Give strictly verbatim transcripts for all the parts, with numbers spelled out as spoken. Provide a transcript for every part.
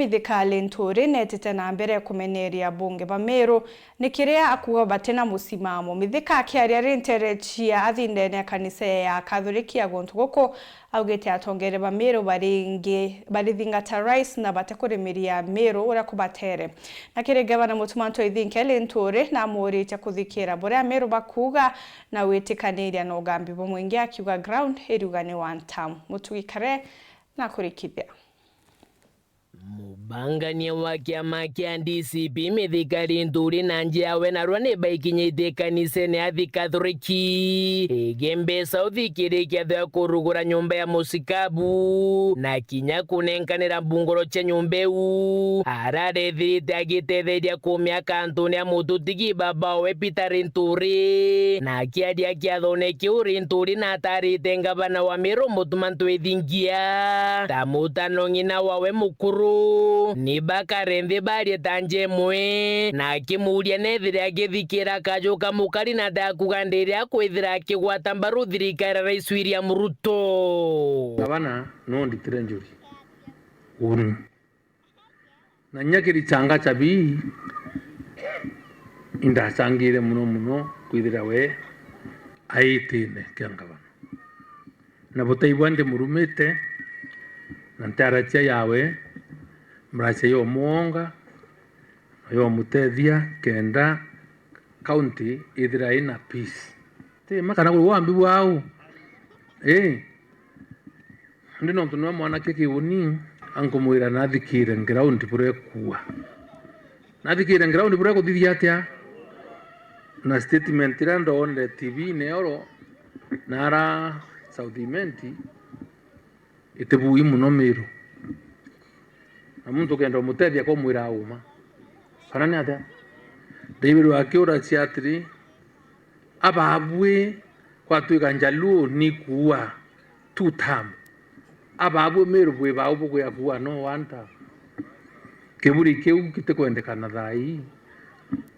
Mithika Linturi netite na mbere kumeneria abunge ba Meru ni kiria akuuga bati na musimamo. Mithika akiaria ri ntere cia athindene a kanisa ya Kathoriki ya guntu guku, augite atongeria ba Meru baringi barithingata rais na batikurimiria Meru uria kubatere. Na kiri gavana Mutuma M'Ethingia, Linturi namuritie kuthikira buria Meru bakuuga na gwitikaniria na ugambi bumwingi, akiuga ground iriuga ni one term. Mutugi Kare na kurikithia. Mubangania wa kiama kia D C P Mithika Linturi na njiawe narua ni baikinyitie kanisene ya Athi Kathoriki. Igi mbeca uthikiri kiatho ya kurugura nyumba ya musikabu na kinya kunenkanira mbunguro cia nyumba iu. Ararethirite agitetheria kumiaka antune a mututigi babawe Peter Linturi. Na akiaria kiathone kiu, Linturi natarite ngavana wa Meru Mutuma M'Ethingia ta mutano ng'ina wawe mukuru, ni bakare nthi barie ta nja imwe, na akimuuria nethire agithikira kajuka mukari na ndakuga ndiri akwithira akigwata mbaru thirikari ya Rais William Ruto. Gavana, no nditire njuri uni. Na inya kiri changa cha bii, indachangire mono mono kwithira we aitine kia ngavana. Na butai bwa ndimurumite, na ntiaracia yawe, muracia yomwonga, na yomutethia, kenda county ithira ina peace. Ti ma kana kuri wambi bwau. Ii. Indi nontu niwe mwanake kiuni, ankumwira nathikire ground buria ikuua. Nathikire ground buria ikuthithia atia? Na statement iria ndonire T V-ine oro, na ara South Imenti, itibui mono Meru. Na muntu ukenda umutethia akumwira auma. Kana ni atia? David akiura cia atiri, ababui kwatwika Njaluo ni kuua two term. Ababui Meru bwi bau bukwia kuua no one term. Kiburi kiu gitikwendekana thaa ii.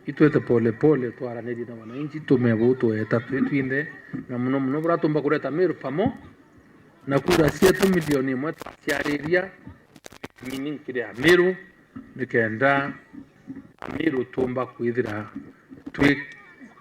Itwete pole pole, twaranirie na wananchi, tume buu tweta twi twinthe, na mono mono buria tumba kureta Meru pamo, na kura cietu milioni imwe twaciariria, nini nkiri Amiru, nikenda Amiru tumba kwithira twi,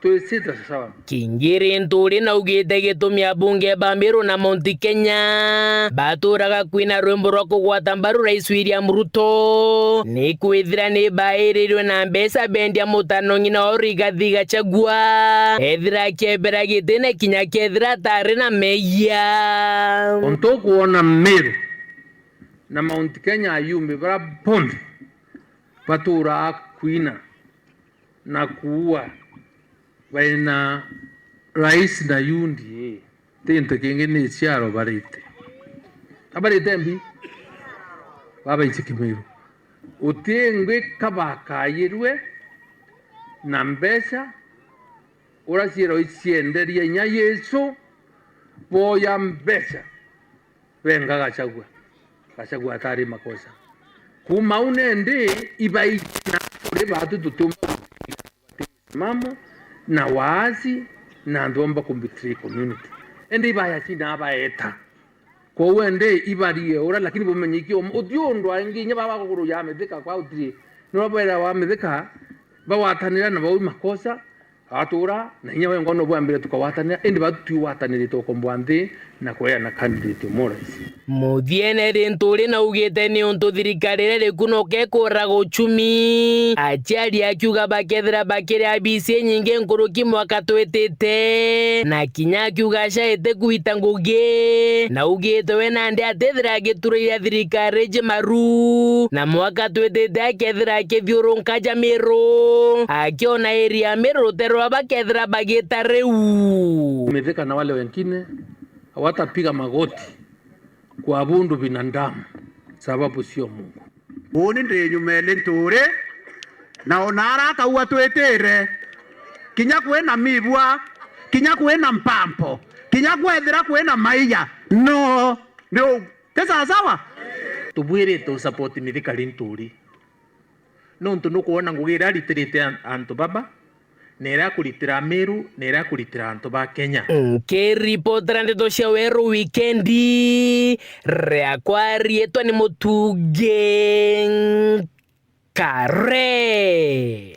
twisite sawa. Kingi Linturi naugite gitumi abunge ba Meru na Mount Kenya baturaga kwina rwimbo rwa kugwata mbaru Rais William Ruto ni kwithira ni bairirwe na mbeca bendia mutano ng'ina wa Rigathi Gachagua, ethira akiebera gitine kinya kethira atari na meeyia. Untu ukwona Meru na Mount Kenya ayumbi bara bonthe baturaa kwina na kuua baina rais na U D A, ti into kingi, ni ciaro barite. Abarite mbi? Babaici Kimiru. Uti ngwi kabakayirwe na mbeca, ura ciero icienderia inya Yesu, boya mbeca. Benga Gachagua. Gachagua atari makosa. Kuma u nendi ibaiji na kuri batu tutumba mamo na waasi na antu omba ku betray community. Indi ibaya cina abaeta. Kwou indi ibarie ura, lakini bumenye iki um-, uti undu aingi inya baba kuguru ya Mithika kwa utiri. Nwa bwera wa Mithika bagwatanira na bau makosa. Atura na inya wengwa no bwambire tukagwatanira, indi batu twigwatanirite ukomboa nthi na kweana candidate umwe urais. Muthiene Linturi naugite ni untu thirikari iria iri ku noka ikuraga uchumi. Aciari akiuga bakethira bakiri abisi nyingi nkuruki mwaka twitite, na kinya akiuga aca itikwita ngugi. Naugite we nandi atithira agituraira thirikari iji maru, na mwaka twitite akethira akithiurunka ja Miru, akiona area ya Miru rutere rwa bakethira bagita riu. Mithika na wale wengine hawatapiga magoti kuabudu binadamu sababu sio Mungu. Uuni ndi nyuma ya Linturi, na ona ara akauga twitire, kinya kwina mibua, kinya kwina mpampo, kinya kwethira kwina maiya, no, ni u-, ti sawasawa? Tubwirite u support Mithika Linturi. Nontu nukwona ngugi iria aritirite an-, antu baba, na iria akuritira Meru, na iria akuritira antu ba Kenya. Nkiripotera ndeto cia Weru wikendi, riakwa riitwa ni Mutungi Nkare.